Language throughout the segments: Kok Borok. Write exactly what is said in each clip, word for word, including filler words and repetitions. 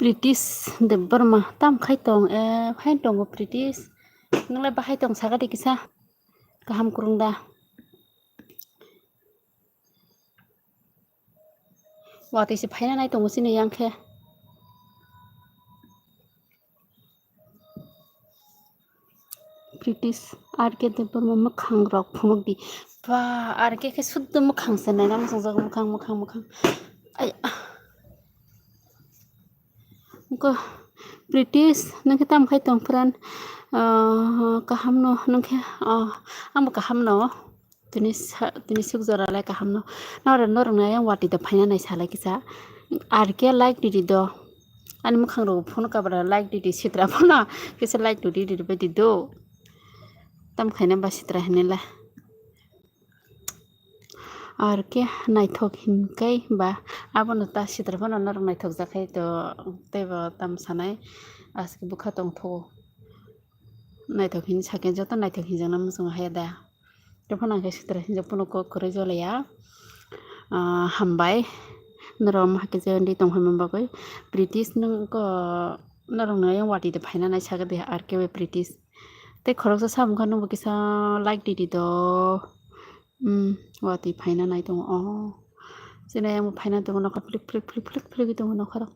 Pritish Debbarma, tam khai tong, eh, hai tongo Pritish. Nongle bahai tong saka di kisa. Kaham kurung da. Watwi se phaina nai tongo chini yang khe. Pritish, R K Debbarma mwkhang rok phunuk di. Ba, R K khe suddo mwkhang se naina muchungjak, mwkhang, mwkhang, mwkhang. Ai, ah. Ko, Pritish, nung khe tam khai tong pran? Ah, kaham no, nung khe, ah, ang bo kaham no. Tini sa-, tini suk jora lai kaham no. Noro, norok nai yang watwi da phaina nai salai kisa. R K like di di do. Ani mwkhang rok phone kabra like di di sitra phone. Kisa like di di di bai di do. Tam khaina ba sitra hinila. R K naithok hinkai ba abono ta sitra phone norok naithok jakhai to teibo tam sanai aske bwkha tongthogo. Naithok hin sakhe joto naithok hinjakna muchungo haya da. Tei phano ang khe sitra hinjak phano kok kwrwi jolaya. Ah, hambai. Norok wngma hakhe je wngwi tongphaima bagwi. Pritish nwng ko norokno ayang watwi de phaina nai sakha de R K bai Pritish. Tei khoroksa samung kha nwngbo kisa like di di do. Hmm, watwi phaina nai tongo. Oh. Chini ayang bo phaina tongo nokha phlik phlik phlik phlik phlik tongo nokha rok.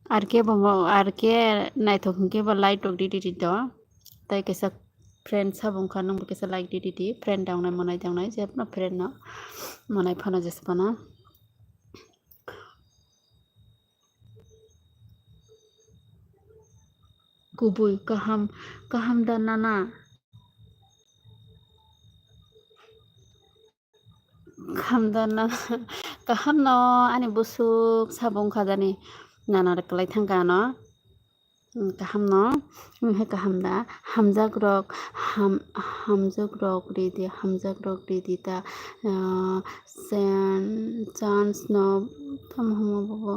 R K bo mo, R K naithok hinkhe bo like rok di di di do. Tei kaisa friend sabo wngkha nwngbo kaisa like di di di. Friend dangnai monai dangnai jebono friend no monai phano jesa phano. Kubui kaham, kaham da nana? Kaham da nana? Kaham no ani busuk sabo wngkha jani nana rok kwlai thangkha ano. Hmm, kaham no, hmm, hai kaham da, hamjak rok, ham, hamjak rok ridi, hamjak rok ridi ta, ah, sen, chance no, tamo hwnma bo,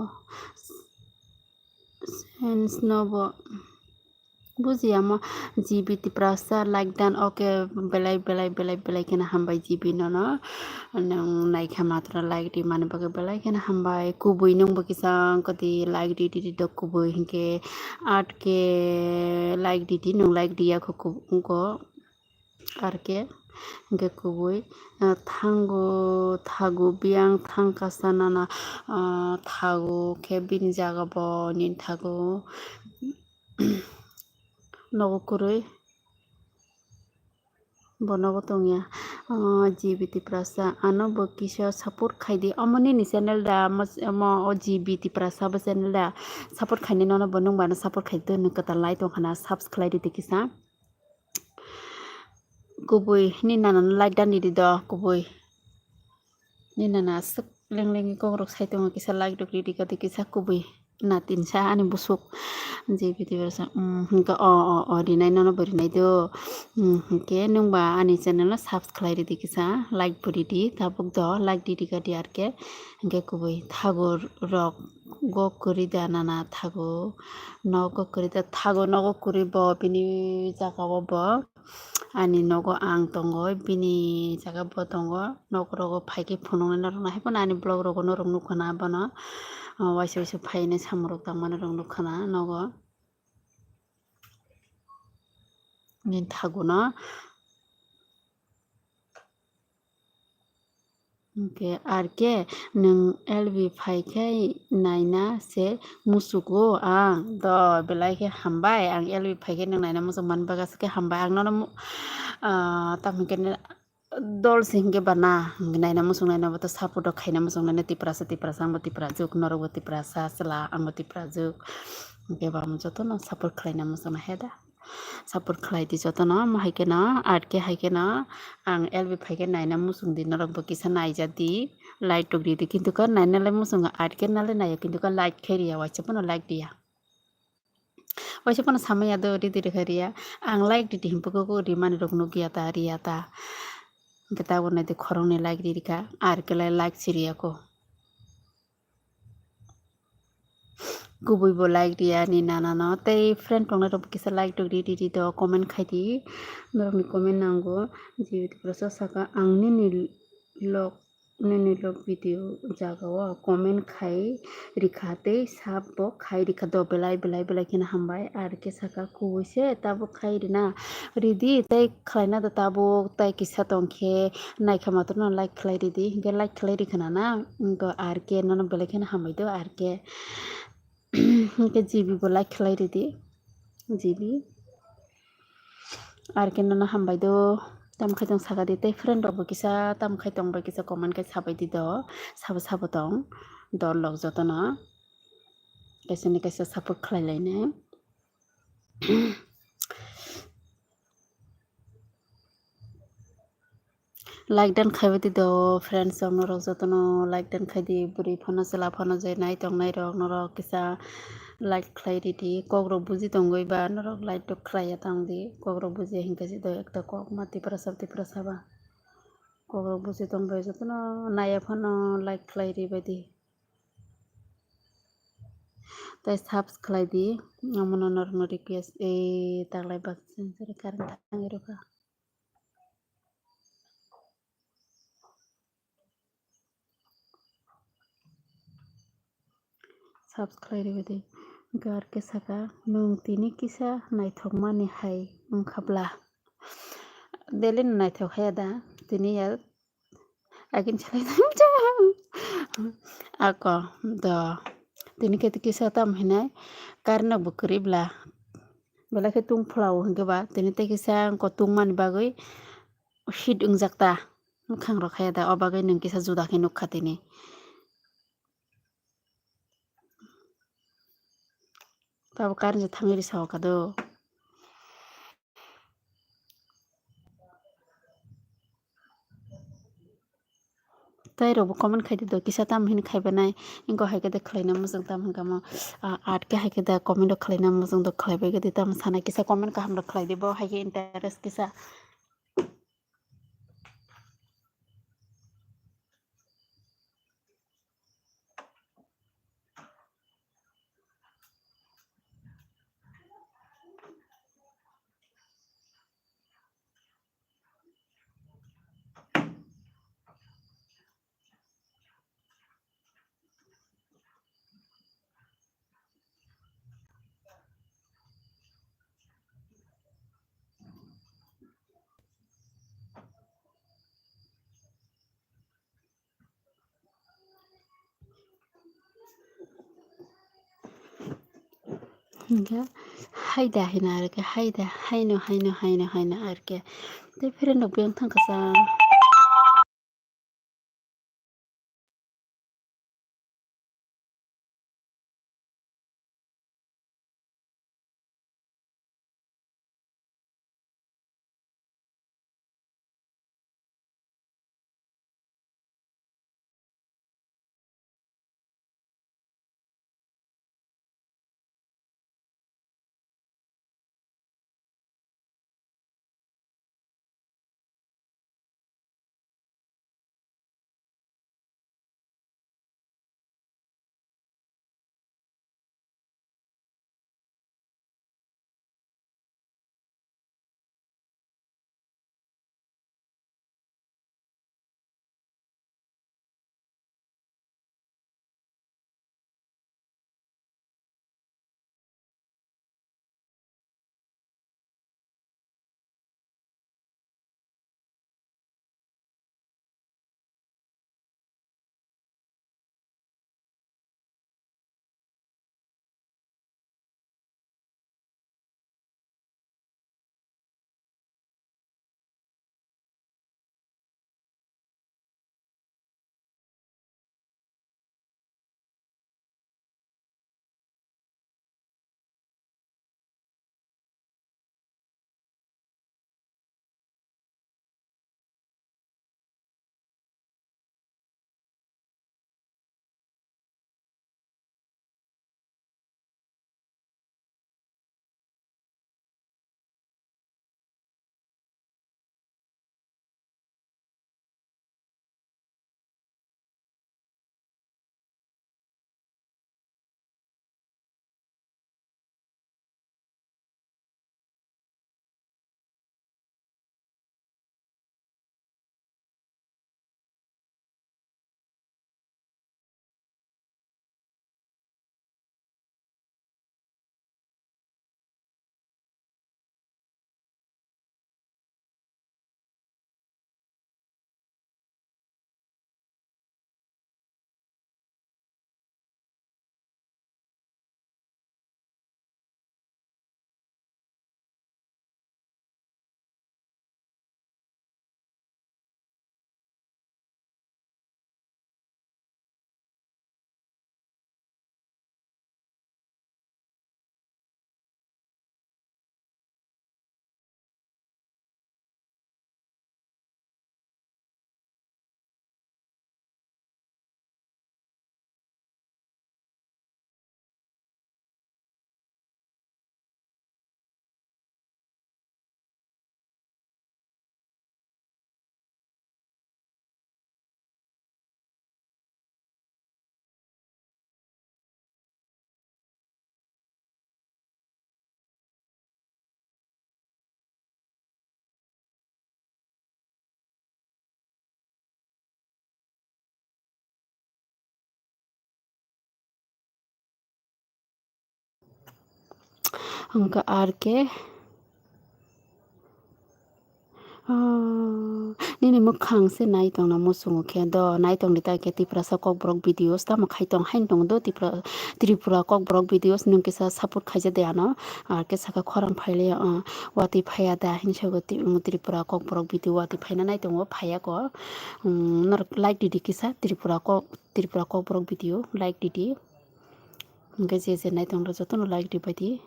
sense no bo, bujiya mo, G B Tiprasa like dan, okay, belai, belai, belai, belai kheno hambai G B nono. Nwng naikha matra like rimani bagwi belai kheno hambai. Kubui nwngbo kisa kwtwi like di, di, di do kubui hinkhe aat khe like di, di nwng like riya kho kub-, wngkho R K hinkhe kubui, ah, thango, thago biyang thang kasa nana, ah, thago khe bini jaga bo nini thago. Nogo kwrwi. Bo nogo tongya. Ah, G B Tiprasa, ano bo kisa support khai di. Omo nini channel da, omo, omo o G B Tiprasa bo channel da. Support khainai nono bo nwng bo ano support khai di, nwng kwtal lai tongkha na, subs khlai di kisa. Kubui nini nana no like dan di di do, kubui. Nini nana aswk leng lengwi kok rok sai tongo, kisa like rok ridi kadi kisa kubui. Na tinsa ani busuk. J B T Barsa, um, hwnkhe o, o, o, rinai nono bo rinai do. Um, hwnkhe nwng ba ani channel no subscribe ridi kisa, like bo ridi, tabuk do, like ridi kadi R K. Hwnkhe kubui thago rok go kwrwi da nana thago. Nogo kwrwi da thago, nogo kwrwi bo bini jaga o bo. Ani nogo ang tongo, bini jaga bo tongo. Nok rogo phaikhe phunuknai norokno, haiphano ani vlog rogo norok nukha na bono. Ah, waisa waisa phainai samung rok tangmani rok nukha na nogo. Nini thago no. Hwnkhe R K nwng L B phaikhe naina se muchugo ang do, belai khe hambai, ang L B phaikhe nwng naina muchuk mani bagwi aswk khe hambai, ang nono mu-, ah, tamo hwnkhe dol se hinkhe ba na, hinkhe naina muchung naina bo to support rok khaina muchung naina Tiprasa, Tiprasa, angbo Tiprajwk, norokbo Tiprasa chwla, angbo Tiprajwk. Hinkhe ba jotono support khlaina muchung naikhe da. Support khlai di jotono, omo hai kheno, art khe hai kheno, ang L B phai khe naina muchung di, norokbo kisa naija di, like tok ridi, kintu khe naina lai muchungo, art khe nalai naiya, kintu khe like khe riya, waisa phano like diya. Waisa phano samaya do, ridi rikha riya, ang like ridi hinphuku rimani rok nukya ta, riya ta. Hinkhe tabuk naidi khoroknwi like ririkha, art khe lai like se riyakho. Kubui bo like riya ni nana no, tei friend tongnai rok kisa like tok ri ri ri do, comment khai di, norok ni comment nango. Jibiti prosa saka, ang nini log, nini log video jaga o comment khai rikha tei sap bo khai rikha do, belai belai belai kheno hambai. Art khe saka, kubui se tabuk khai rina ridi, tei khlaina do tabuk, tei kisa tongkhe naikha matwrwno like khlai ridi, hinkhe like khlai rikha nana, hinkhe art khe nono belai kheno hambai do art khe. Hinkhe G B bo like khlai ridi, G B. Art khe nono hambai do, tamo khai tong saka di, tei friend rok bo kisa tamo khai tong bai kisa comment khe sabai di do, sabo sabo tong, dol rok jotono kaisa ni kaisa support khlai lainai. Like dan khaibai di do, friends rok, norok jotono like dan khai di, bwrwi phano chwla phano je nai tongnai rok, norok kisa like khlai ridi, kok rok buji tongwi ba norok like rok khlaiya tang di, kok rok bujiya hinkhe se do ekta kok ma Tiprasa Tiprasa ba kok rok buji tongbai jotono naiya phano like khlai ribai di. Tei subs khlai di, omono norokno request, e taklai baksa current thangwi rwkha. Subs khlai rwdi. Gar khe saka, nwng tini kisa naithokmani hai wngkha bla? Daily no naithok haya da, tini ya. Agin salai tong cha. Ako do. Tini khe kisa tam hinai karno bo kwrwi bla. Belai khe tung phlao hinkhe ba tini tei kisa ko tungmani bagwi hit wngjak ta. Mwkhang rok haya da, o bagwi nwng kisa juda khe nukha tini. Tabo karno thangwi risa o kha do. Tei rokbo comment khai di do, kisa tamo hini khaiba nai, inko hai khe de khlaina muchung tamo hwnka mo, ah, art khe hai khe de comment rok khlaina muchung do, khlaibai khe de tamo sana, kisa comment kaham rok khlai di, bo hai khe interest kisa. Hinkhe haida hino arokhe, haida, haino, haino, haino, haino arokhe. Tei friend rok biyang thang kha sa. Hwnkhe R K. Oh, nini mwkhang se nai tongna muchungo khe do, nai tongdi ta khe Tiprasa Kokborok videos tamo khai tong haino tongo do Tipra-, Tripura Kokborok videos nwng kisa support khaija de ano, R K saka khorang phaile, uh, watwi phaiya da hinwi sago Ti-, um, Tripura Kokborok video watwi phaina nai tongo phaiya ko, um, norok like didi kisa Tripura Kok-, Tripura Kokborok video like didi. Hwnkhe je je nai tongro jotono like ribaidi,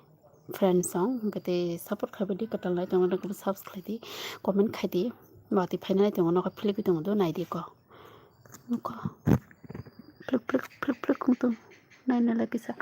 friends song, hwnkhe tei support khaibaidi, kwtal nai tongno subscribe khlaidi, comment khaidi, watwi phaina nai tongo nokha philigwi tongo do naidi ko. Nokha phlik phlik phlik phlik wng tong naina lai kisa.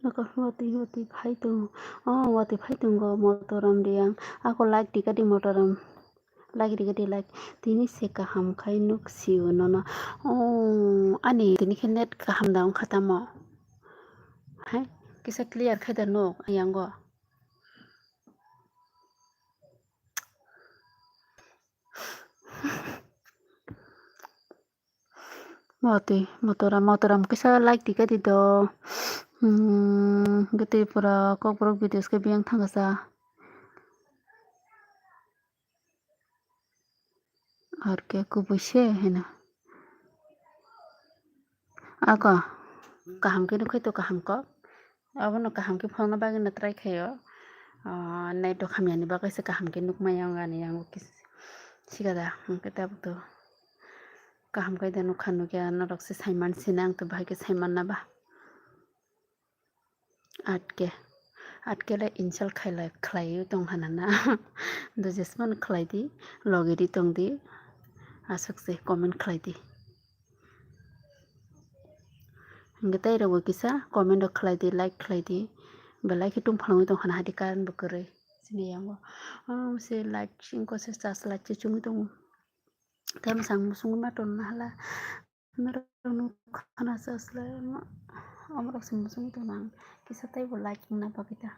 Nokha watwi watwi phai tongo. Oh, watwi phai tongo Motoram Reang. Ako like rikadi Motoram. Like rikadi like. Tini se kaham khai nuk sio nono. Oh, ani tini khe net kaham da wngkha tamo. Hai, kisa clear khai da nuk yango. Motwi, Motoram, Motoram kisa like di kadi do. Hmm, hwnkhe tei pura Kokborok videos khe biyang thangkha sa. Ar khe kubui se hino. Ako kaham khe nukhai to kaham kok. Abono kaham khe phone bagwi no try khaio. Ah, net rok hamya ni bagwi se kaham khe nukmaya wng ani yango kis-, sikada hwnkhe tabuk to kaham khe da nukha nukya norok se saiman sina ang to bahai khe saiman na ba. Atke, atke le insult khailai, khlaiwi tong hana na. Do jesmano khlai di, logi di tong di, aswk se comment khlai di. Hwnkhe tei rokbo kisa comment rok khlai di, like khlai di. Belai khe tungphang wngwi tong hana hadi current bo kwrwi. Chini yango, ah, se light singko se charge light se chungwi tongo. Tei mwsang muchungwi ma tongna hala. Norok nukha na se asle ma, omorok se muchungwi tongna ang kisa teibo like wngna bagwi ta.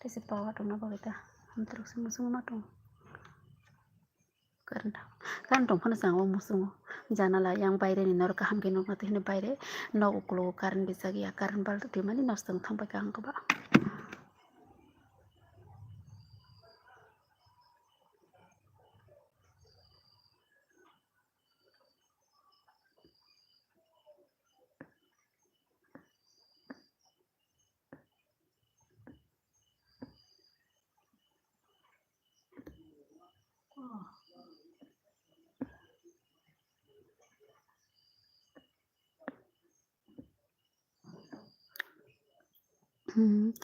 Tei se power wngna bagwi ta. Amtwrok se muchungwi ma tongo. Current, current tong phano chang o muchungo. Janala yang baire ni norok kaham khe nukna twi hwnwi baire nok ukologo current rijak ya, current bulb twi mani nosto wng thang pai kha ang kwbang. Hmm,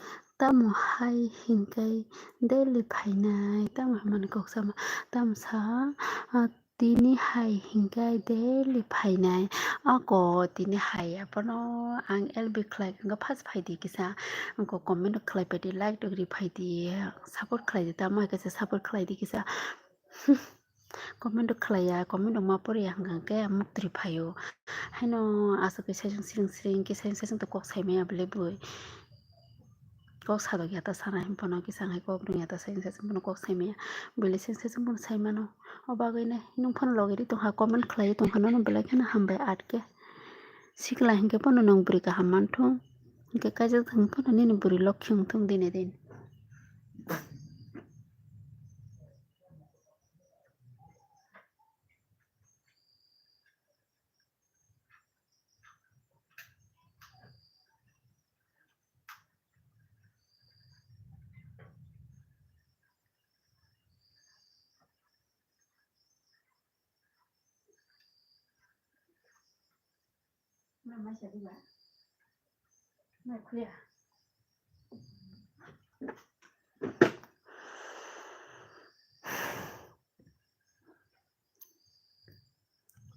tamo hai hinkhe daily phainai, tamo hai mani kok sama, tamo sa, ah, tini hai hinkhe daily phainai. Ako tini hai abono ang L B khlai kha, first phaidi kisa, angko comment rok khlai phaidi, like rok ri phaidi, support khlaidi, tamo hai kisa support khlaidi kisa. Comment rok khlaiya, comment rok ma poriya hwnkha khe muktri phaio. Haino aswk khe saichung siring siring khe saichung saichung to kok saimaya bwlai bwrwi. Kok sadok ya ta sana hinphano kisa hai kok rwngya ta saichung saichung bono kok saimaya. Bwlai saichung saichung bono saimano. O bagwi nai nwng phano logi ri tongkha, comment khlaiwi tongkha nono belai kheno hambai atke. Sikla hinkhe phano nwng bwrwi kaham manthung. Hinkhe kaijak thang phano nini bwrwi lokhi wngthung dine din.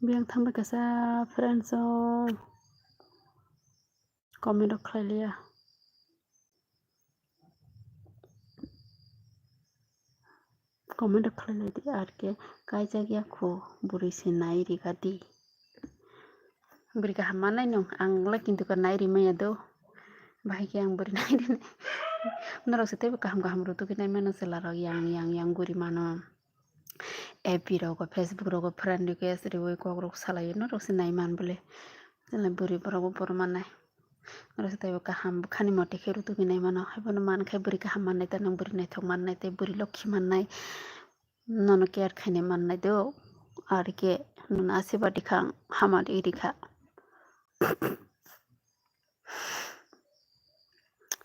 Biyang thangbai kasa friends o. Comment rok khlai liya. Comment rok khlai lai di, ar khe kaijak ya kho, bwrwi se nai rika di. Bwrwi kaham mannai nung, ang le kintu ka nai ri manya do. Bahai khe ang bwrwi nai rinai. Norok se teibo kaham kaham rw tugwi nai mano chwla rok, yang yang yang guri mano. F B rogo, Facebook rogo friend request riwi kok rok salaio, norok se nai man bole. Chwla bwrwi borok bo bor mannai. Oro se teibo kaham bwkhani mote khe rw tugwi nai mano. Haibono man khe bwrwi kaham mannai, ta nang bwrwi naithok mannai, tei bwrwi lokhi mannai, nono care khainai mannai do. Ar khe nono asibadi kha, hama ri kha.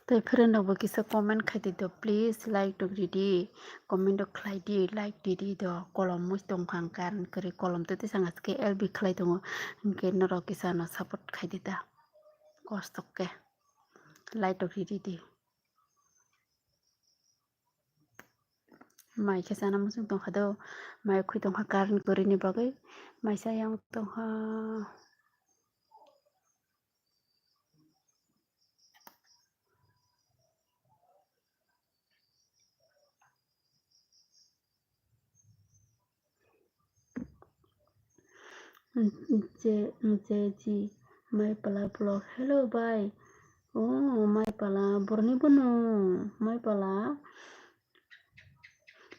Tei friend rok bo kisa comment khai di do, please, like rok ridi, comment rok khlai di, like ridi do. Kolom mui tong kha ang, current kwrwi, kolom tei tei sanga khe L B khlai tongo, hinkhe norok kisa no support khai di ta. Kosto khe light rok ri di. Mai khe chana muchung tongkha do, mai khwi tongkha current kwrwini bagwi, mai chayang tongkha. Je, Jeji Maipala vlog. Hello bai. Oh, Maipala, boroni bono Maipala.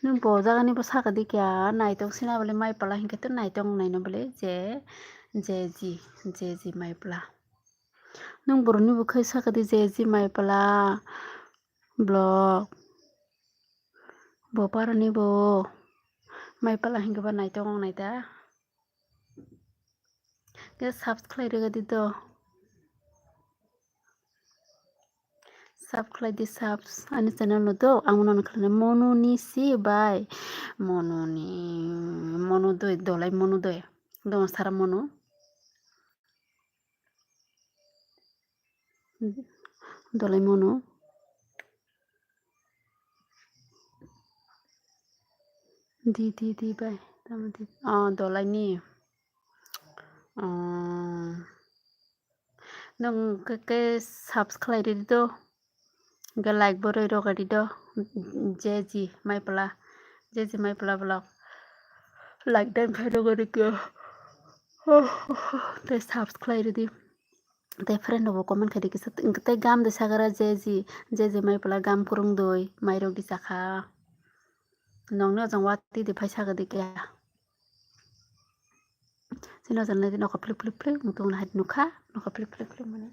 Nung bo jagani bo saka di kya, naitong sina bole Maipala hinkhe to naitong naino bole je, Jeji, Jeji Maipala. Nung boroni bo khai saka di Jeji Maipala. Vlog. Bo parani bo. Maipala hinkhe ba naitong ong nai ta. Khe subscribe rega di do. Subscribe di subs ani channel no do. Ang mano khlai Monu ni si bai. Monu ni, Monu doi, Dolai Monu doi. Dong sara Monu. Dolai Monu. Di, di, di bai. Tamo di. Oh, Dolai ni. Oh. Nung khe, khe subscribe ridi do. Hingke like bo roi rok ridi do. Jeji Maipala. Jeji Maipala vlog. Like dan khai rok ridi. Tei subscribe ridi. Tei friend rok bo comment khai di kisa. Tei gam de sagara Jeji. Jeji Maipala gam kurung doi. Mai rok di chakha. Nong no jong wati di phai saga di kya. Sino jang nai di nokha phlik phlik phlik mutung hai nukha. Nokha phlik phlik phlik mani.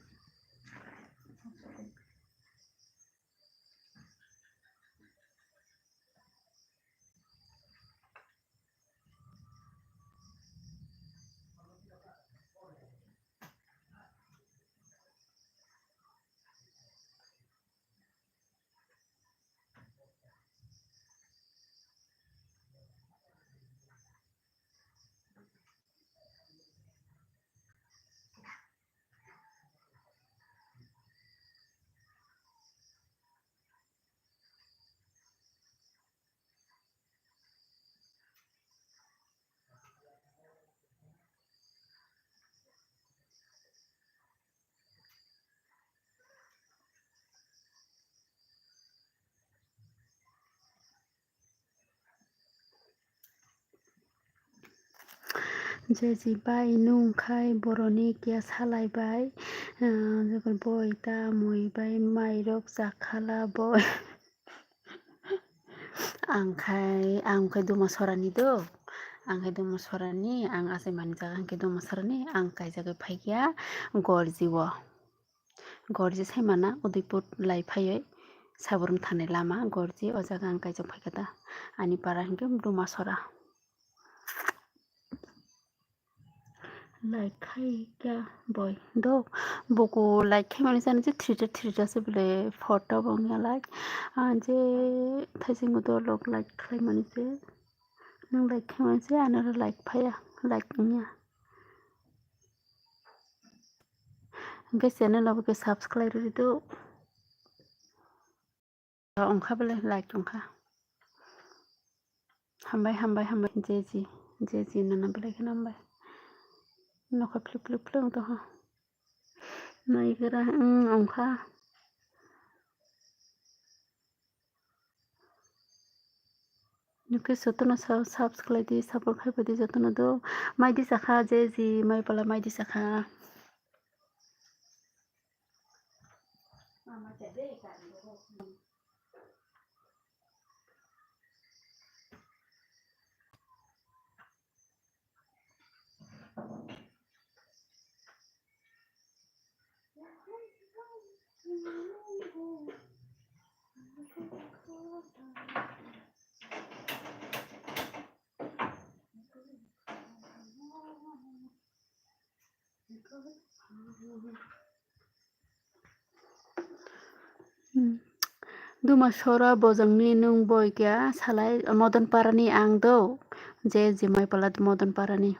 Jeji bai nung khai boroni kya salai bai, ah, jokon boi ta mui bai mairok chakhala boi. Ang khai, ang khai duma sorani do, ang khai duma sorani, ang asai mani jaga ang khai duma sorani, ang kaijagwi phaikya Gorji o. Gorji saimana Udaipur lai phaiwi Saburung thani lama Gorji, o jaga ang kaijak phaikha ta. Ani para hinkhe Dumasora. Like khai kya boy do, buku like khai mani chani je three ta three ta se bole photo bo wngya like, ah, je thaising do lok like khai mani se, nung like khai mani se, anoro like phaiya, like wngya. Hwnkhe channel obo khe subscribe rwdi do. Wngkha bole like wngkha. Hambai, hambai, hambai, jeji, jeji nana belai kheno hambai. Nokha phlik, phlik, phlik wng tongkha. Naigra, hmm, ongkha. Nukhe jotono sa-, subscribe di, support khaipadi jotono do. Maidi sakha, je ji mai pala maidi sakha. Hmm. Duma sora bojongni nwng boi kya salai Modon Parani ang do, je jimai pala Modon Parani.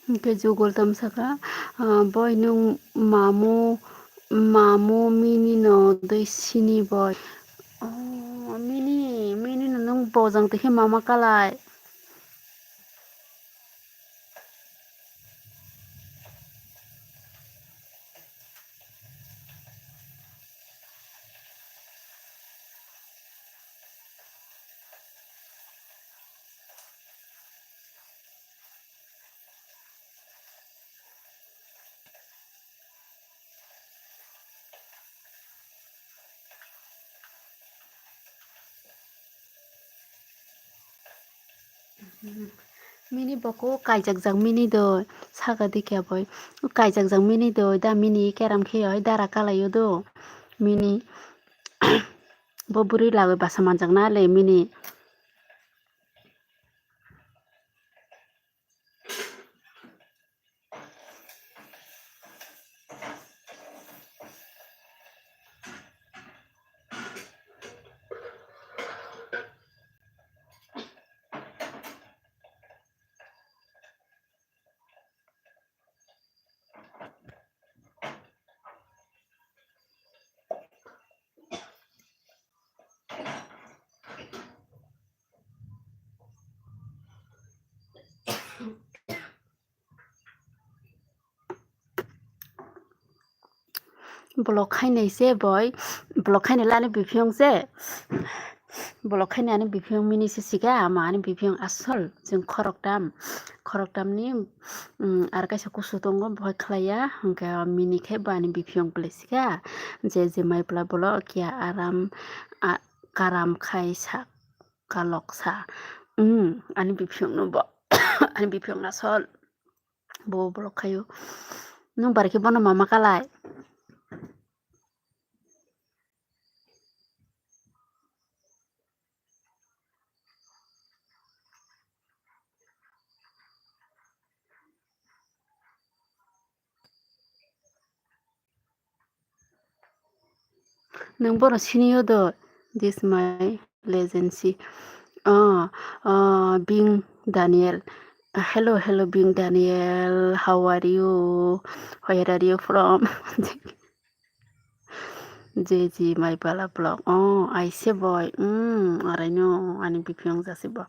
Hwnkhe jugol tamo saka, ah, boi nwng mamu, mamu mini no dui sini boi. Oh, mini, mini no nwng bojong twi khe mama kalai. Mini boko kaijakjak mini doi, saka dikhe boi kaijakjak mini doi da, mini keram khe oi dara kalaio do, mini bo bwrwi lagoi basa manjakna le mini. Vlog khainai se boi, vlog khainai lani biphiyong se. Bolok khaini ani biphiyong mini se sika, ama ani biphiyong asol, chwng khoroktam, khoroktamni, um, ar kaisa kusu tongo, bohai khlaiya, hwnkhe mini khe bo ani biphiyong belai sika, je je mai bwla bolok kiya aram, a, karam khai sa, kalok sa, um, ani biphiyongno bo, ani biphiyong asol, bo bolok khaio, nwng bar khe bono mama kalai. Nwng bono siniyo do, this my legend si. Oh, oh, Bing Daniel. Hello, hello, Bing Daniel. How are you? Where are you from? J G my bala vlog. Oh, I say boy. Hmm, araino ani biphiyong jasi bo.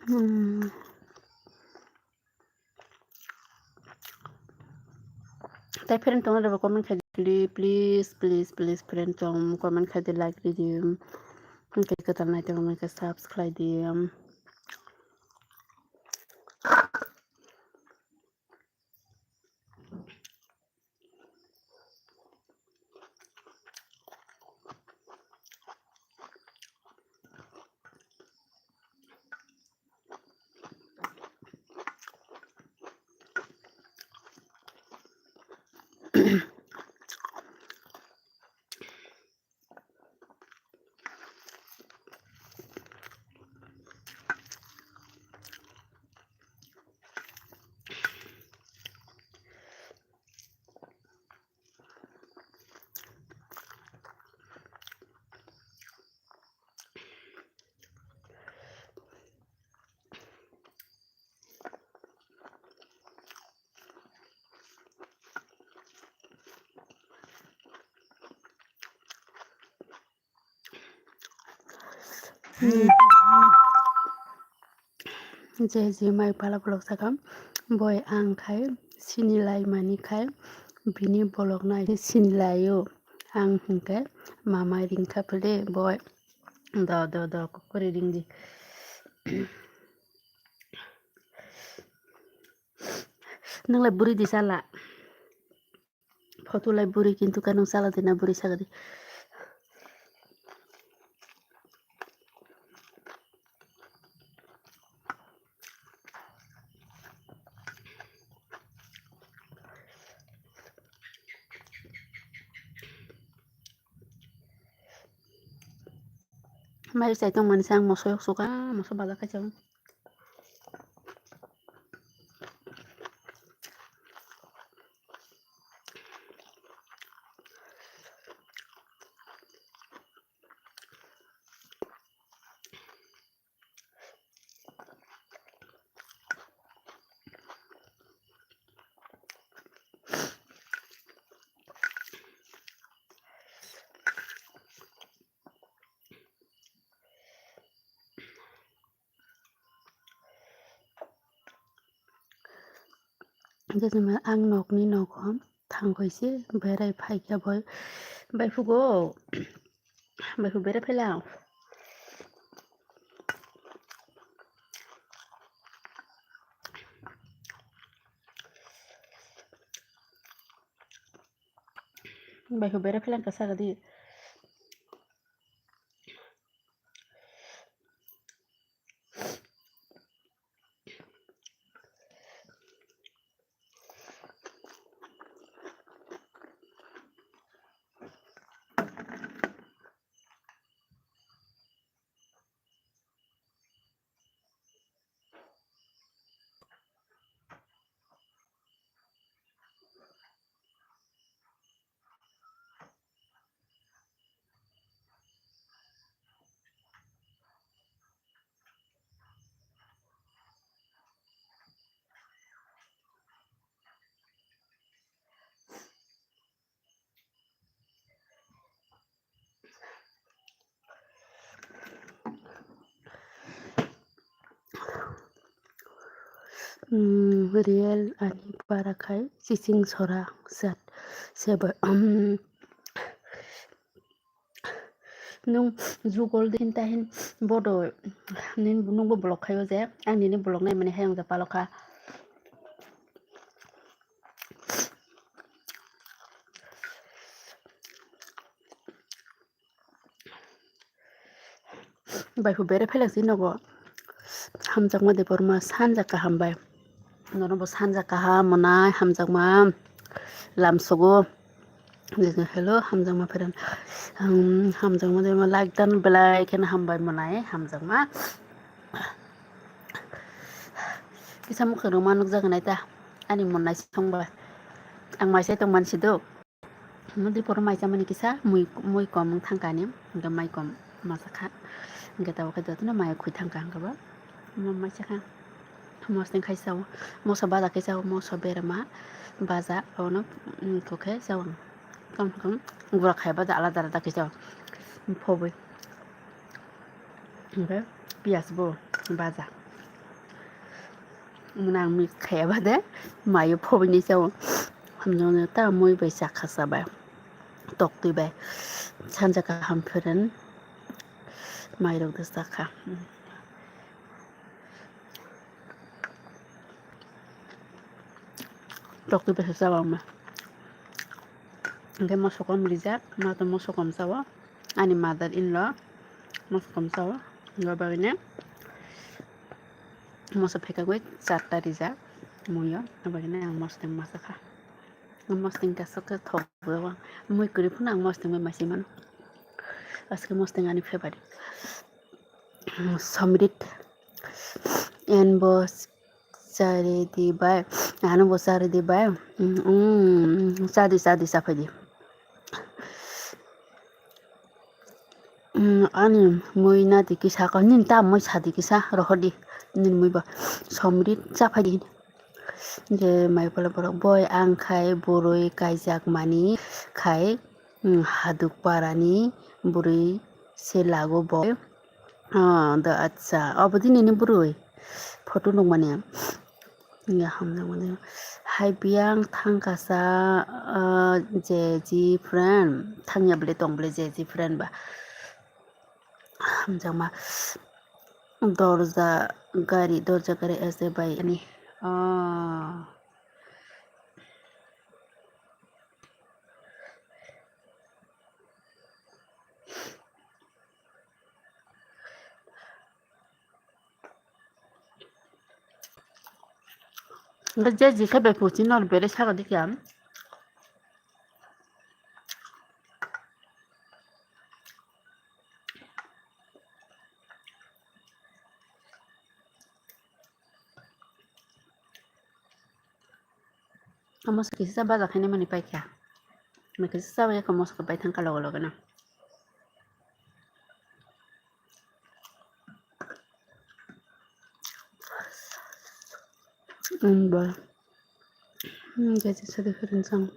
Hmm. Tai friend tong reba comment khai di, please, please, please, friend tong comment khai di, like di di. Hwnkhe kwtal nai tongma khe subscribe di. Hmm. Je je mai pala vlog sakha, boi ang khai sini lai mani khai bini vlog nai sini lai o. Ang hwnkhe mama ringkha phile boi. Do, do, do, kokori ringdi. Nwnglai bwrwi di chala. Photo lai bwrwi kintu kanung chala di na bwrwi sagadi. Mai chai tong mani se ang moso yok suka, moso baja khai chao. Hwnkhe chwng ang nokni nogo thangkhe se berai phaikha bai, bai phugo, bai phugo berai phaila. Bai phugo berai phaila kasa gadi. Real ani para khai chiching sora sat seba. Nung jugol din tahin bodo nungbo block khaio je ang nini block nai mani hayung ja palokha. Bai phugo berai phailak si nogo. Hamjakma Debbarma sanja kaham bai. Nono bo sanja kaham mwnai hamjakma lamsogo. Hello hamjakma pherang. Hamjakma Debbarma like dan belai kheno hambai mwnai hamjakma. Kisa mokhe rwma nukjago nai ta ani mwnai songba. Ang mai sai tongmani si do. Mudi poro mai chamani kisa mui mui kom wng thangkha ani hwnkhe mai kom masa kha hwnkhe tabuk khe jotono mai khwi thangkha hwnkhe bo mai sakha mosdeng khai sao moso baja khai sao moso berma baja abono kokhe sao ang tamo khe gura khai baja alada alada khai sao phobwi hwnkhe piyas bo baja. Mwnang mix khaya bade mayo phobini sao. Hamjone ta mui bai chakha chabai. Toktwi bai. Sanja kaham phuren mairok de chakha. Toktwi bai se chabangma. Hwnkhe moso kom rijak, ma to moso kom chao. Ani mother in law moso kom chao. Abo bagwino moso phekagwi charta rijak muiyo, abo bagwino ang mosodeng masa kha. Mosodeng kaisa khe thok bo mui kwrwi phano ang mosodeng bai masi mano. Aswk mosodeng ani favorite. Somrit and bo chari di bai, ano bo chari di bai. Mm, mm, chadi chadi chaphai di. Mm, ani mui nadi kisa ko, nini ta mui sadi kisa rohor di, nini mui bo somrit chaphai di. Je mai pala borok boi ang khai boroi kaijak mani khai, mm, haduk parani boroi se lago bo. Ah, da acha, obo di nini boroi photo nukmani. Ya hamjakmani. Hai biyang thangkasa, ah, jeji friend. Thangya bwle tong bwle jeji friend ba. Hamjakma. Dorja gari, dorja gari ase bai ani. Ah. Hwnkhe je jikhe bai kuching nor bere saka dikhe ang. Amo se kisa baja khainai mani paikha. Mui kisa chabai kha moso bai thangkha logo logo no. Ang ba. Hmm, jadi sadi kharing sang.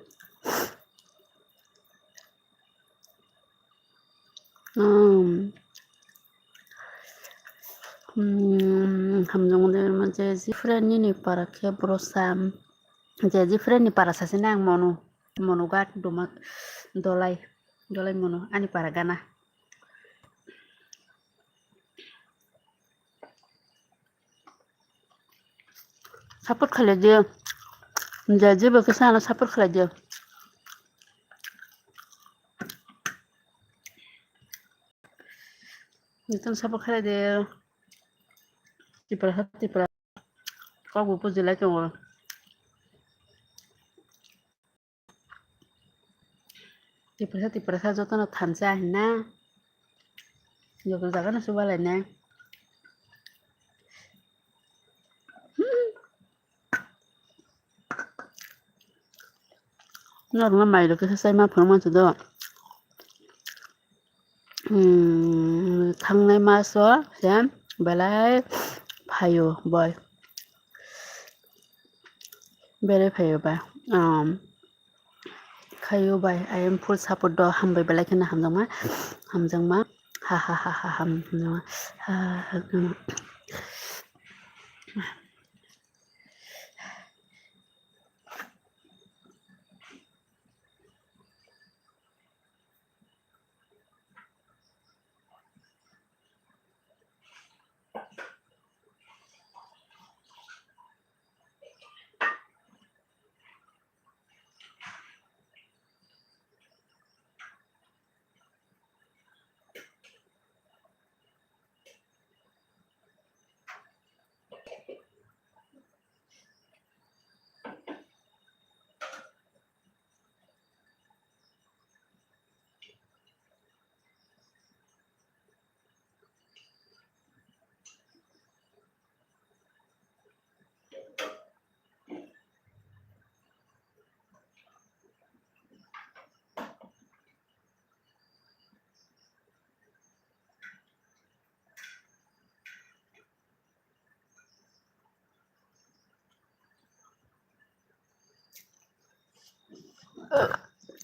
Hmm. Hmm, hamjong de manje jifra nini para khe bro sam. Jeji friend ni para sasi nang mono, mono gat doma dolai, dolai mono ani para gana. Support khalai di. Jeji bo kisa ano support khalai di. Nitun support khalai di. Tipra ha Tipra. Kok bo bujilai tongo. Tiprasa, Tiprasa jotono thansa hinna. Joto jagano chubalai nai. Norokno mairok kisa chaima phuru mansa do. Hmm, thangnai maso se belai phaio boi. Belai phaio ba. Um, khaio bai, I am full support do, hambai belai kheno hamjakma, hamjakma, ha, ha, ha, ha, ham-, hamjakma, ha, ha, ha, hamjakma.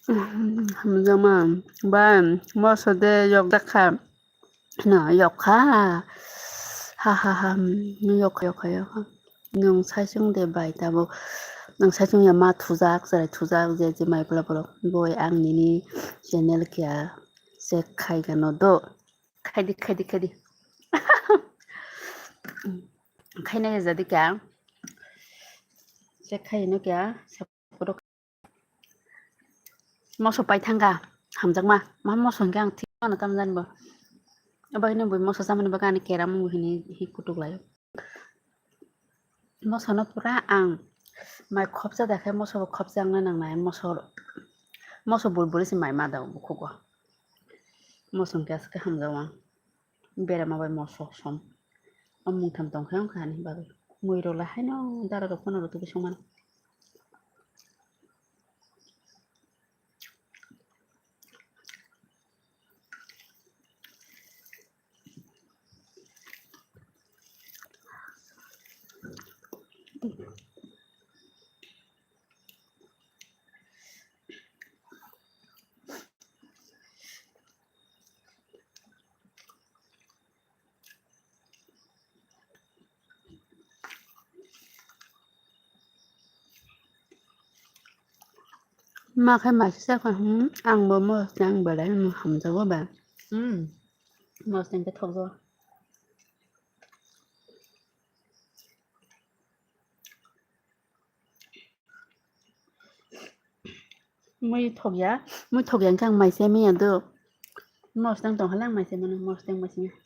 Hamjakma ba moso de yok dakha. No, yokha. Ha, ha, ha, hmm, yokha, yokha, yokha. Nwng saichung de bai tabuk. Nwng saichung ya ma thujak, chwrai thujak, je, je mai bwla borok. Boi ang nini channel kya check khai gano do. Khaidi, khaidi, khaidi. Khaina ya jadi kya. Check khai no kya. Moso pai thangkha, hamjakma. Ma moso hwnkhe ang thik mano tamjani bo. Abo haino bui moso chamani bagwi ani keram wng hini hi kutuk laio. Mosono pura ang mai khopsa da khe moso bo khopsa wngna nangnai. Moso, moso bui bui se mai ma da bukhugo. Moso hwnkhe aswk khe hamjao ang. Berama bai moso som. O mungtham tongkhe wngkha ani bagwi. Muirok lai haino dara rok phano rw tubui songmani. Ma khe mai se sakha, hmm, ang bo mo, ang belai hamjago ba. Hmm, mo se thokjago. Mui thokya, mui thokya hwnkhe ang mai se manya do. Mosodeng tong hala ang mai se mano, mosodeng mai se manya.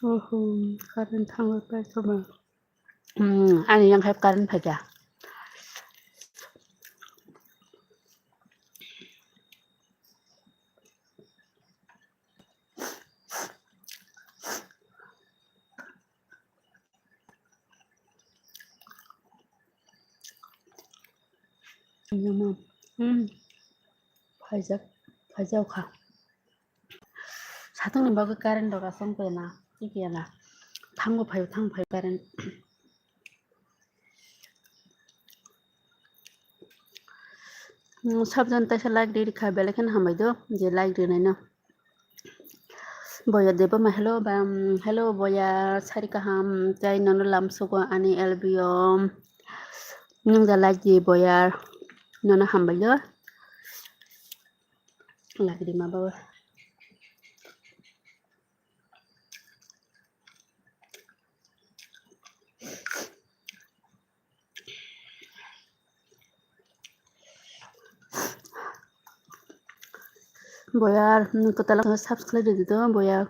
Oho, current thangwi paikha ba. Hmm, ani yang hai current phaikha. Hmm. Phaijak, phaijak kha. Satung ni bagwi current rok aswk wngkha na, twikiya na. Thango phaio, thang phaio current. Hmm, sabjan taisa like ri rikha, belai kheno hambai do je like rinai no. Boya Debbarma, hello bam, hello boya, sari kaham, tei nono lamsugo ani L B O. Nung da like di boya, nono hambai do. Like di ma baba. Boya, hmm, kwtal subscribe di do boya.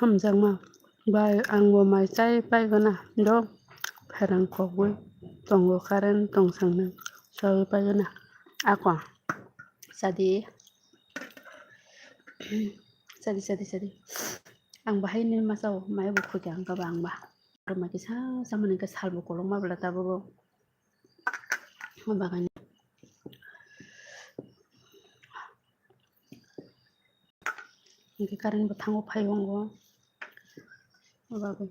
Hamjakma bai, ang bo mai chai paigwna do, pherang khogwi tongo, current tong sangni chawi paigwna. Ako chadi, chadi, chadi, chadi. Ang bahai ni masa o mai bo khukya ang kaba ang ba. Rwma kisa samani khe salbo kolokma bwla tabuk o bagani. Hwnkhe current bo thango phai wngo. O bagwi.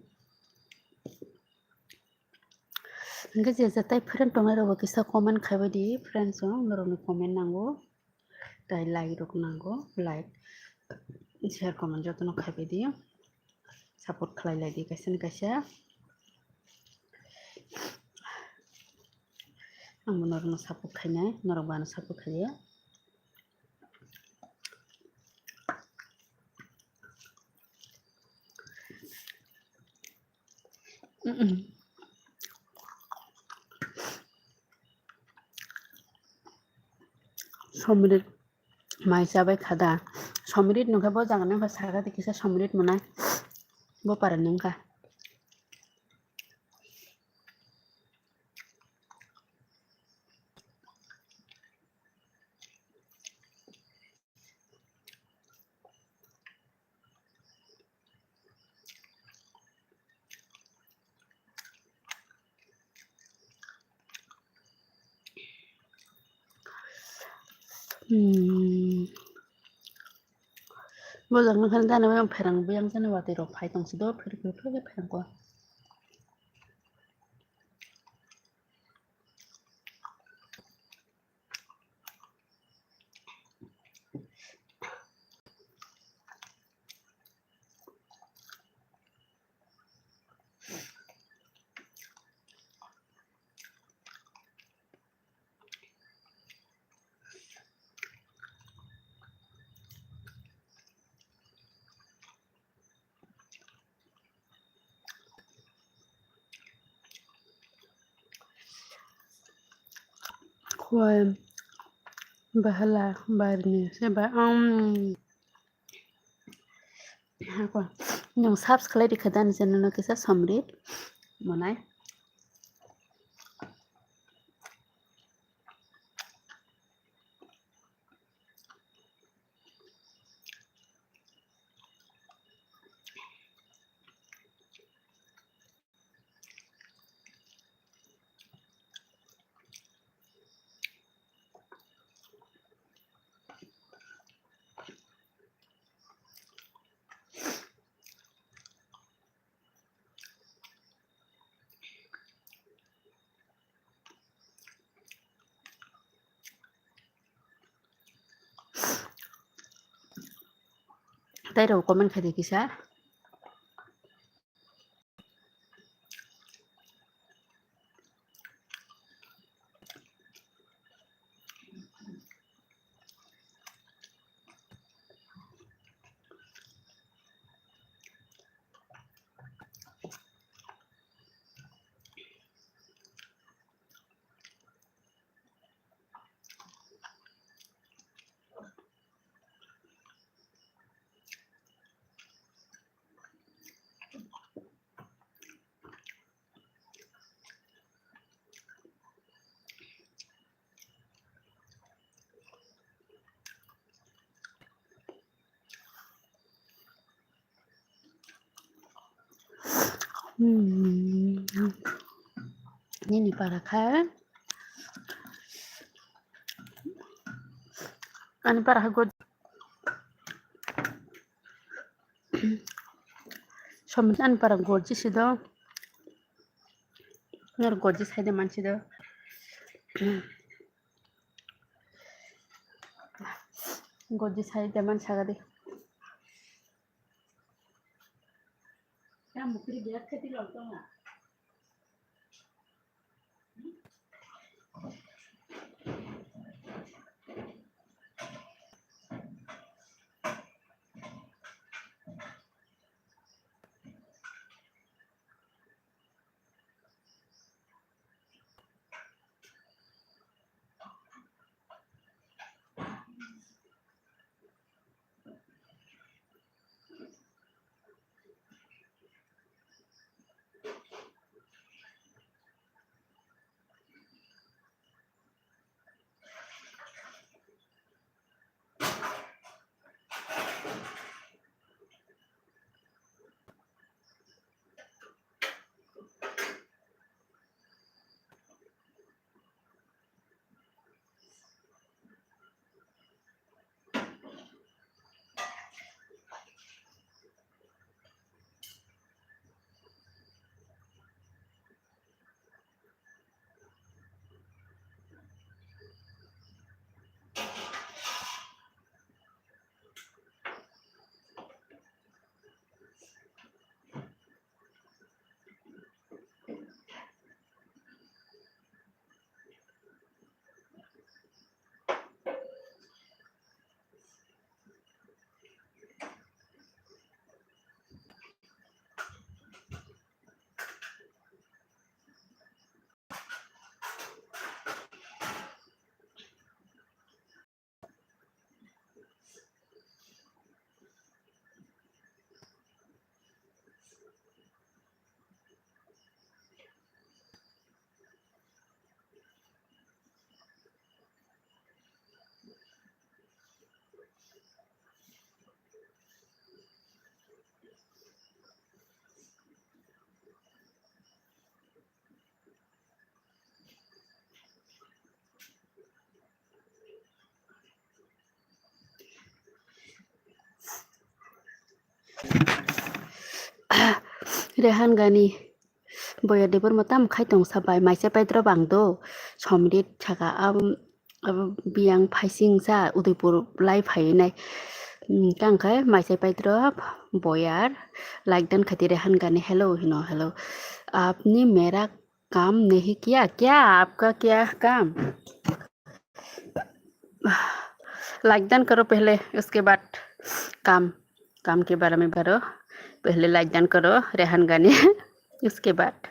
Hwnkhe je je tai friend tongnai rokbo kisa comment khaibai di, friends rok, norokni comment nango. Tai like rok nango, like, share, comment jotono khaibai di. Support khlai lai di kaisa ni kaisa. Ang bo norokno support khainai, norok bo ano support khaiya. Mm-mm. Somrit mai chabai khada. Somrit nungkha bo jaga nungkha saka de kisa somrit mwnai. Bo para nungkha. Hmm. Bo jang nang khan jani yang pherang, bo yang jani watwi rok phai tong si do, phir phir phir phai phai ko. Khwai bahala barni se ba, um, hako. Nung subscribe khe dan channel no kisa somrit monai. Tai rok comment khai di kisa. Hmm. Nini para kha. Ani para kha god-, Somni ani para gorji sido. Nor gorji saide mansido. Gorji saide man sagadi. Rehan gani boya debor mo tam khai tong sabai, maisa paidro bang do, somrit saka, am, am, biyang phaising sa Udaipur lai phai nai. Hmm, tang khai maisa paidro boyar like dan khati Rehan gani hello hino, hello. Apni mera काम नहीं किया क्या? आपका क्या काम? Like done करो पहले, उसके बाद काम, काम के बारे में भरो। पहले लाइक डन करो रेहान गाने, उसके बाद।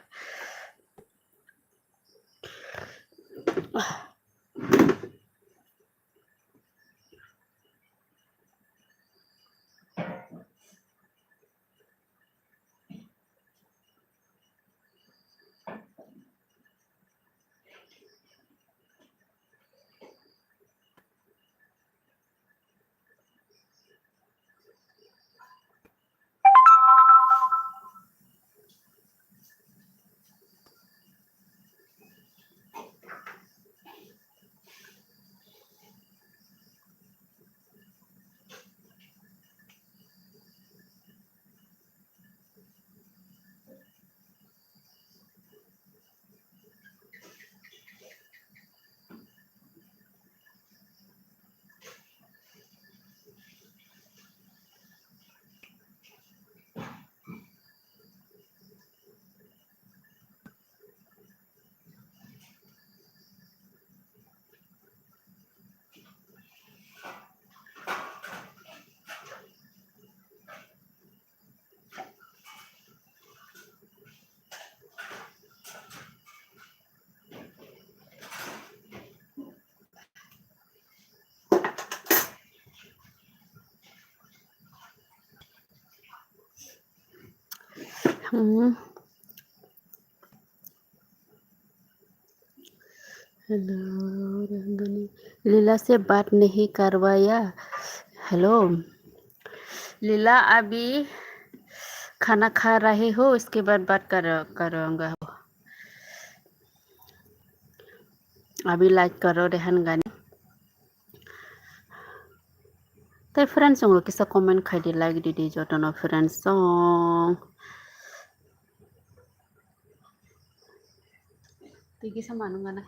Hmm. Hello, Rangani. लीला से बात नहीं करवाया। Hello. लीला अभी खाना खा रहे हो, उसके बाद बात करो, करूँगा। अभी लाइक करो रेहान गाने। Tei friends, chwng rok kisa comment khai di, like di di jotono friends chwng. Twi kisa manung gana.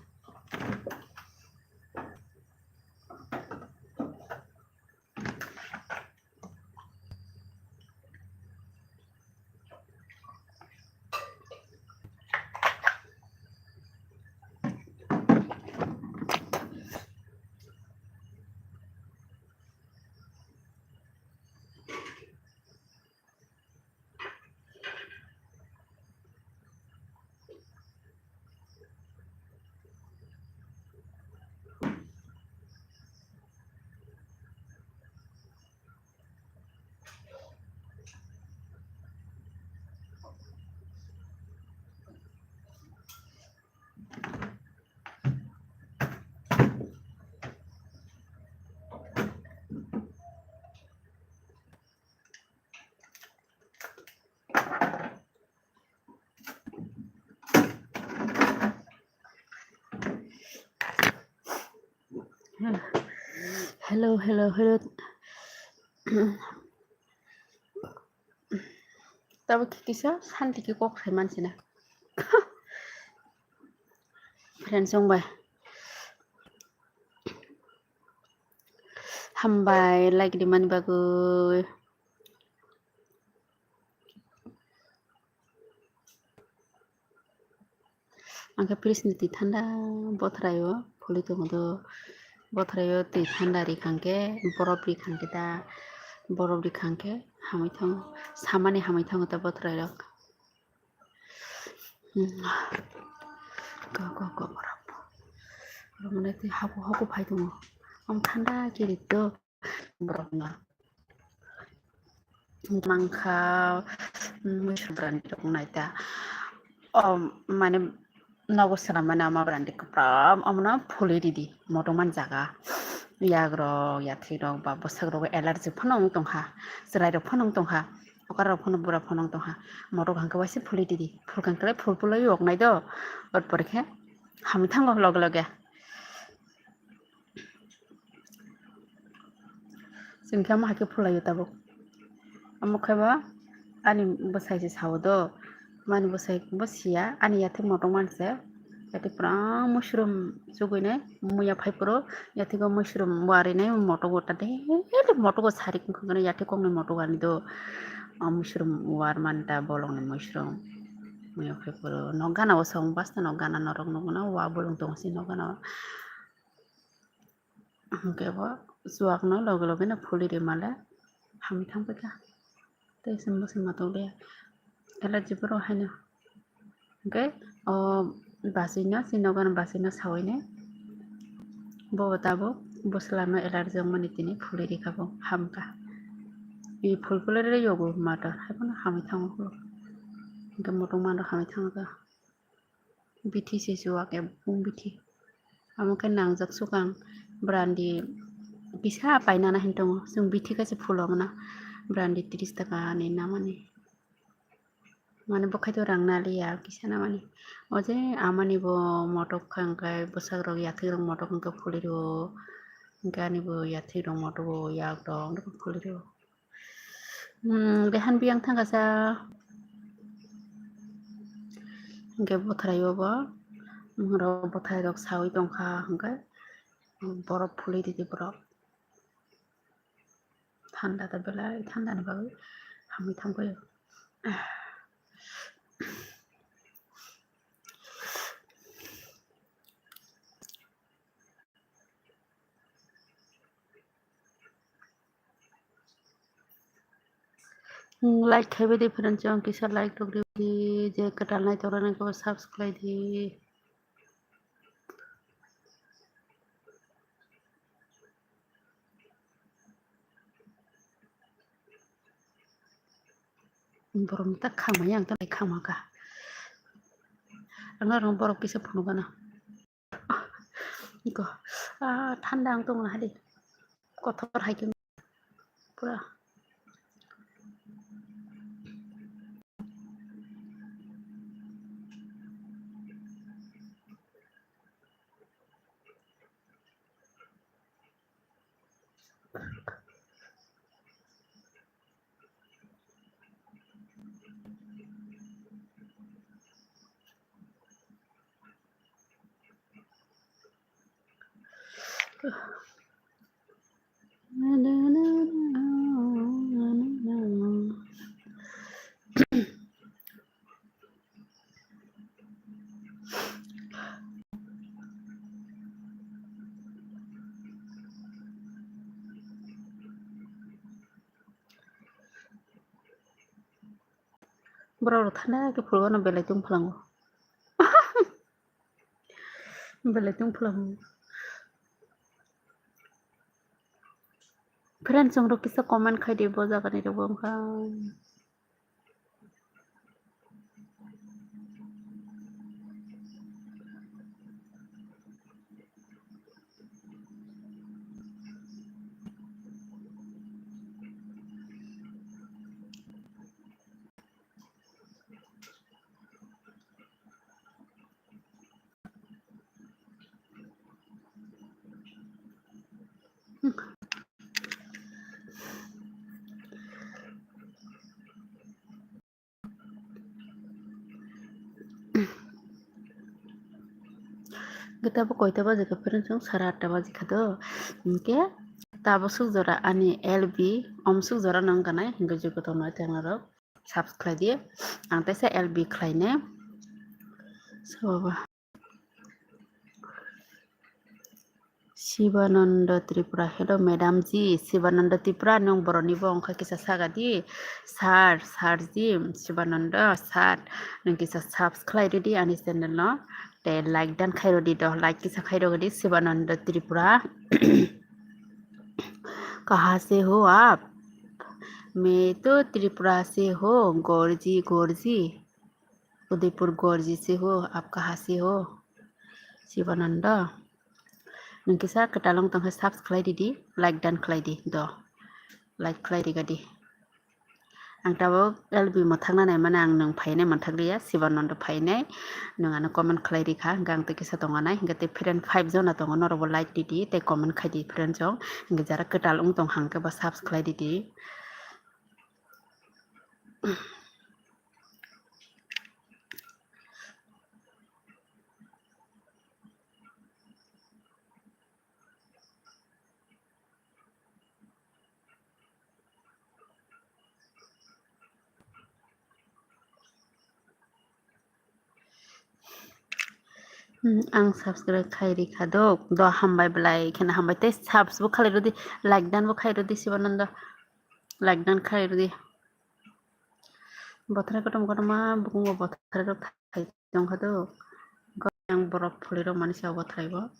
Hello, hello, hello. Tabuk kisa santi khe kok sai mansina. Friends, chwng bai. Hambai, like rimani bagwi. Ang khe fridge ni twi thanda bothrai o phulwi tongo do. Bothrai o twi thanda ri kha hwnkhe, borof ri kha hwnkhe da, borof ri kha hwnkhe hamwi thango, samani hamwi thango ta bothrai rok. Hmm. Go, go, go, borof. Borof mane twi haku, haku phai tongo. Omo thanda kiri do. Borok no mankha, mm, muisra brandi rok nai ta. O, mane nogo swnam mani ama brandi kwpram, omono phulwi ridi, motok man jaga. Yak rok, yathwi rok ba bwsak rok allergy phano wng tongkha, chwrai rok phano wng tongkha, okar rok phano bura phano wng tongkha. Motok hwnkhe waisa phulwi ridi, phulkha hwnkhe phul phulwi yok nai do, ot pore khe hamwi thango loge loge. Chwng khe omo hai khe phulai o tabuk. Omo khe bo ani bwsai se sao do, mani bwsai bo sia, ani yathek motok man se, yathek pura muisrum chugui nai, muya phai phuru yathek o muisrum warinai motok o ta daily motok o sari wngkha yathek koknwi motok ani do, o muisrum war mani ta bolongni muisrum. Muya phai phuru nok gana o song basta nok gana norok nukgo na wa bolong tongo se nok gana o. Hwnkhe bo chuwakno loge loge no phulwi rwmale hamwi thangbaikha. Tei se mwswk ma tonglia. Allergy borok haino. Hwnkhe o bachwino, chini nokni bachwino sawini bo tabuk bwsla no allergy wngmani tini phulwi rikha bo hamkha. I phul phulwi rw yogo mato haiphano hamwi thango. Hwnkhe motok manrok hamwi thango. Bithi se chuwak ebong bithi. Amo khe nangjak swkang brandi kisa painani hinwi tongo. Chwng bithi kaisa phulo mano brandi tris taka ni namani. Mane bo khaito rang naliya kisa namani. O je amani bo motok kha hwnkhe bwsak rok yathek rok motok hwnkhe phulwi rwo. Hwnkhe ani bo yathek rok motok o yak rok phulwi rwo. Hmm, behan biyang thangkasa. Hwnkhe bwthrai o bo. Bwthrai rok sawi tongkha hwnkhe borok phulwi ridi borok. Thanda da belai thanda ni bagwi hamwi thangkhe. Hmm, like khaibai di friends, chwng kisa like rok rw di, je kwtal nai tongrani khe subscribe di. Borok ta khama yang ta khama ka. Ang oro borok kisa phunukgana. Iko, ah, thanda ang tongna hadi. Kotor hai khe pura. Borok rok thanda khe phulwano belai tong phalango. Belai tong phalango. Friends, chwng rok kisa comment khai di, bo jaga ni rok bo wngkha. Hwnkhe tabuk koita baji kha, friends, chwng sara atta baji kha do. Hwnkhe tabuk suk jora ani L B, omo suk jora no wngkha nai, hwnkhe joto no tei norok subscribe di. Ang teisa L B khlainai. So, Shivananda Tripura, hello madam ji, Shivananda Tripura, nwng boroni bo wngkha kisa saga di, sir, sir ji, Shivananda, sir, nwng kisa subscribe rwdi ani channel no, tei like dan khai rwdi do, like kisa khai rwdi Shivananda Tripura. Kaha se ho aap? Main to Tripura se ho, Gorji, Gorji. Udaipur Gorji se ho, aap kaha se ho? Shivananda. Nwng kisa kwtal wng tongkhe subscribe khlai rwdi, like dan khlai di do. Like khlai rwgadi. Ang tabuk L B mwthangna naimani ang nwng phainai mwthakliya, Shivananda phainai. Nwng ano comment khlai rikha, hwnkhe ang tei kisa tongo nai, hwnkhe tei friend five jona tongo, norokbo like rwdi tei comment khai di friend rok. Hwnkhe jara kwtal wng tong hwnkhe bo subscribe khlai rwdi. Hmm, ang subscribe khai rikha do, do hambai belai kheno hambai tei subs bo khlai rwdi, like dan bo khai rwdi Shivananda, like dan khai rwdi. Bothrai kotom kotom ma bukungo bothrai rok thai tongkha do. Ang borok phulwi rok mani sa bothrai bo.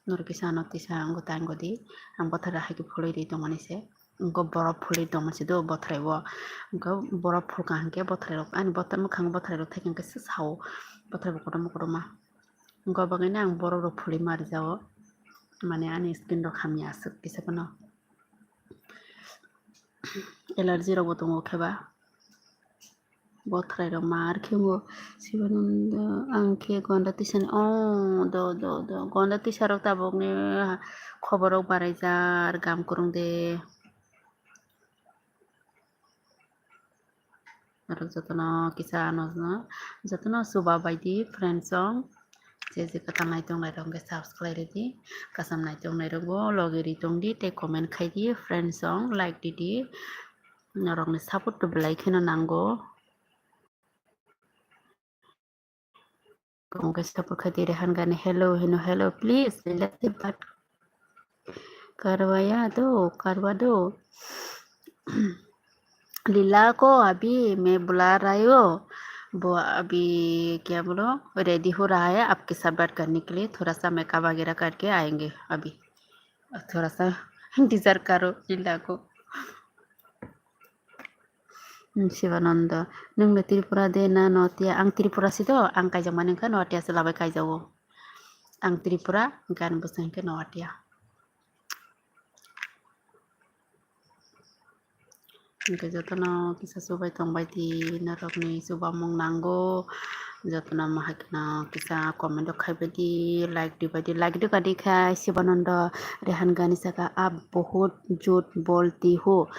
Norok kisa ano tisa ang gota ang godi. Ang bothrai hai khe phulwi ri tongmani se. Wngkha borok phulwi tongmani se do bothrai bo. Wngkha borok phulkha hwnkhe bothrai rok ani bothrai mwkhang bothrai rok thai khe sao. Bothrai bo kotom kotom ma. Wngkha bagwi no ang borok rok phulwi ma rijao. Mane ani skin rok hamya aswk kisa phano. Allergy rok bo tongo khe ba. Bothrai rok mar khe bo Shivananda ang khe gonda tisani o do do do gonda tisa rok tabuk ni khobor rok barai jar gam kwrwng de. Norok jotono kisa ano jotono chuba bai di friends rok. Je je kwtal naitok nairok hwnkhe subscribe rwdi. Kasam naitok nairok bo logi ri tongdi tei comment khai di friends rok like rwdi. Norokni support to belai kheno nango. Kongke support khai di Rehan Gani hello hino hello please relative but karwaya do karwa do. Lila ko abhi main bula rahi hu, wo abhi kya bolo ready ho raha hai aapke saath baat karne ke liye, thoda sa makeup wagera karke aayenge abhi, thoda sa intezar karo Lila ko. Hmm, Shivananda, nwng le Tripura de na Noatia? Ang Tripura si do, ang kaijak mani wngkha Noatia se labai kaijago. Ang Tripura, hwnkhe ani bwswk hwnkhe Noatia. Hwnkhe jotono kisa chubai tongbai di, norokni chubamung nango. Jotono mahaikeno kisa comment rok khaibai di, like dibai di, like dibai di khe Shivananda Rehan Gani saka, "Aap bahut jhut bolti ho,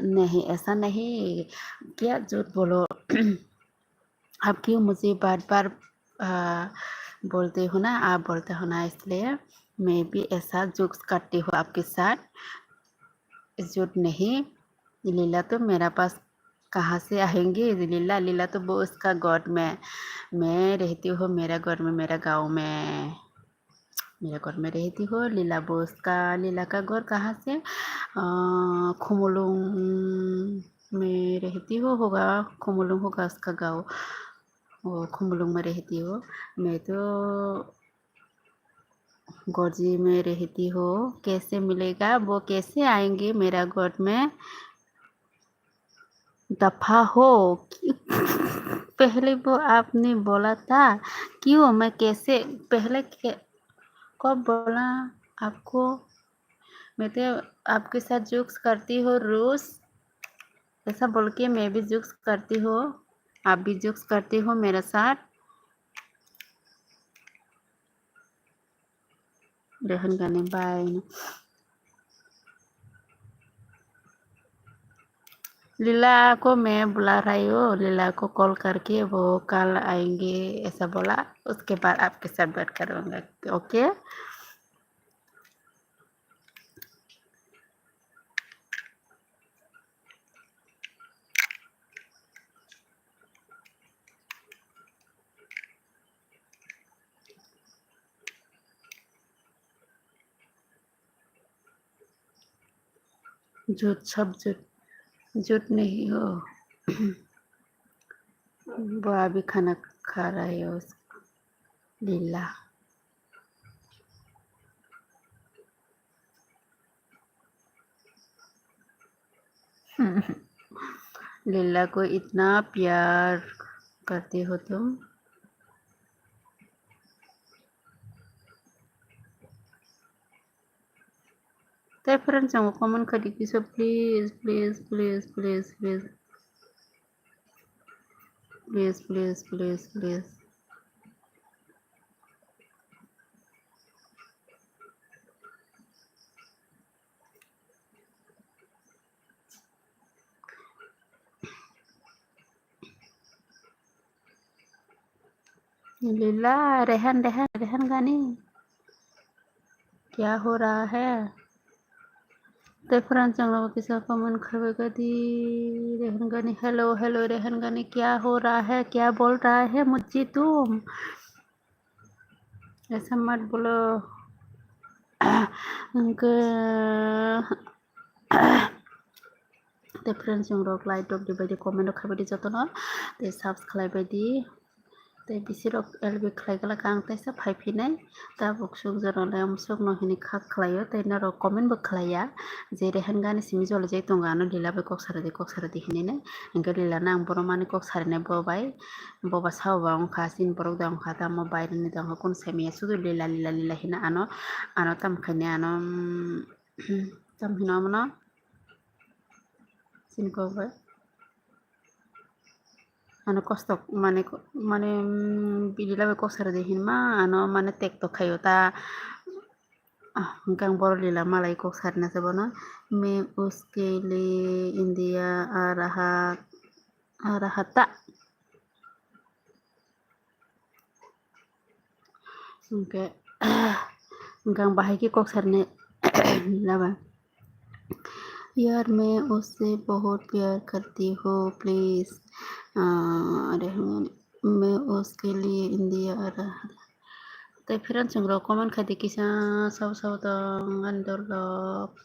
nahi aisa nahi, kya jhut bolo, aap kyun mujhe baar baar, ah, bolte ho na, aap bolte ho na, isliye मैं भी ऐसा जोक्स करती हूँ आपके साथ। झूठ नहीं, लीला तो मेरा पास कहाँ से आएंगे? लीला, लीला तो वो उसका घर में, मैं रहती हूँ मेरा घर में, मेरा गाँव में। मेरा घर में रहती हो, लीला बोस का, लीला का घर कहाँ से? अ, खुमुलुंग में रहती हो, होगा, खुमुलुंग होगा उसका गाँव। वो खुमुलुंग में रहती हो। मैं तो गोजी में रहती हो, कैसे मिलेगा? वो कैसे आएंगे मेरा घर में? दफा हो। पहले वो आपने बोला था, क्यों? मैं कैसे, पहले के-, कब बोला आपको? मैं तो आपके साथ जोक्स करती हूँ रोज, ऐसा बोल के मैं भी जोक्स करती हूँ, आप भी जोक्स करती हो मेरे साथ। रेहन गाने बाय। लीला को मैं बुला रही हूँ, लीला को कॉल करके वो कल आएंगे, ऐसा बोला, उसके बाद आपके साथ बात करूँगा, ओके? झूठ, सब झूठ, झूठ नहीं हो। वो अभी खाना खा रहा है उसका लीला। लीला को इतना प्यार करते हो तुम। Tei friends, ang comment kha di kisa, please, please, please, please, please. Please, please, please, please. लीला, रेहन, रेहन, रेहन गाने। क्या हो रहा है? Tei friends, ang logo kisa comment khaibai kha di, रेहन गाने, hello, hello, रेहन गाने, क्या हो रहा है, क्या बोल रहा है मुझे तुम? ऐसा मत बोलो। Hwnkhe, tei friends, chwng rok like rok di bai di, comment rok khaibai di jotono, tei subscribe bai di. Tei bisirok L B khlai glak ang teisa phai phinai, tabuk suk jorale amsuk no hini kha khlaio, tei norok comment bo khlaiya je Rehan gani simi jole je tongo ano Lila bai kok saradi, kok saradi hinine. Hwnkhe Lila no ang borok mani kok sarinai bo bai, bo ba sao ba wngkha, chini borok da wngkha, tamo baireni da wngkha, kunu sai manya sudu Lila, Lila, Lila hino ano, ano tamo khainai ano, tamo hino omono. Chini kok bai. Ano kostok mane, mane, mm, bini lamai kok sari de hinma, ano mane tekto khaio ta. Ah, hwnkhe ang borok Lila malai kok sarina se bono. मैं उसके लिए इंडिया आ रहा, आ रहा था. Hwnkhe, hwnkhe ang bahai khe kok sarnai laba. यार, मैं उससे बहुत प्यार करती हूँ, please. Ah, अरे, मैं उसके लिए इंडिया आ रहा था. Tei friends, chwng rok comment khai di kisa, sabo sabo tong ani dol rok.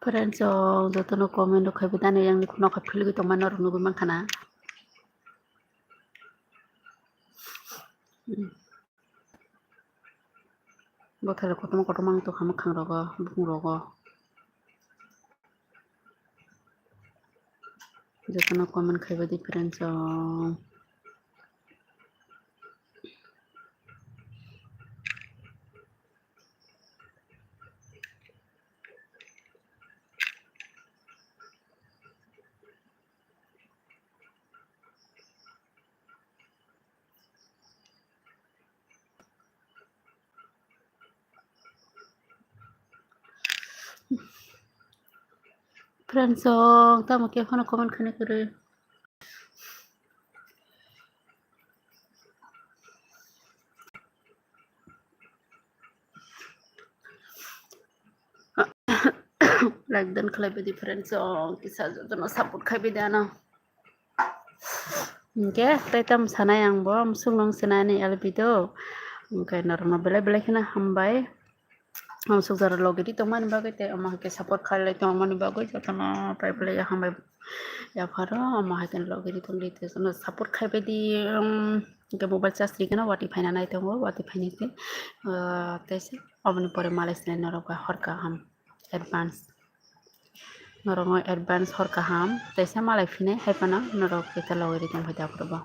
Friends rok jotono comment rok khaibo dano, yang nokha philwi tongma norok nugwi mankha na. Hmm. Bothai rok kotorma kotorma wng tongkha mwkhang rogo, bukung rogo. Jotono comment khaibai di friends rok. Friends, song tamo khe phano comment khani kwrwi. Like dan khlai bidi friends, song kisa jotono support khai bidi ano. Hingke tei tam sanai ang bo, musuk nung sinani L B do. Hingke norokno belai belai kheno hambai. Ang sukjaro logiri tongmani bagwi tei omo hai khe support khailai tongmani bagwi jotono pai belai hambai yapharo omo hai khe logiri tongdi tei jotono support khaibai di, um, hingke mobile charge rikhe no watwi phaina nai tongo, watwi phainai tei, ah, teisa oboni pore malai sinai norok bai hor kaham advance. Norokno advance hor kaham, teisa malai phinai hai phano norok khe logiri tongphai da aphuru bo.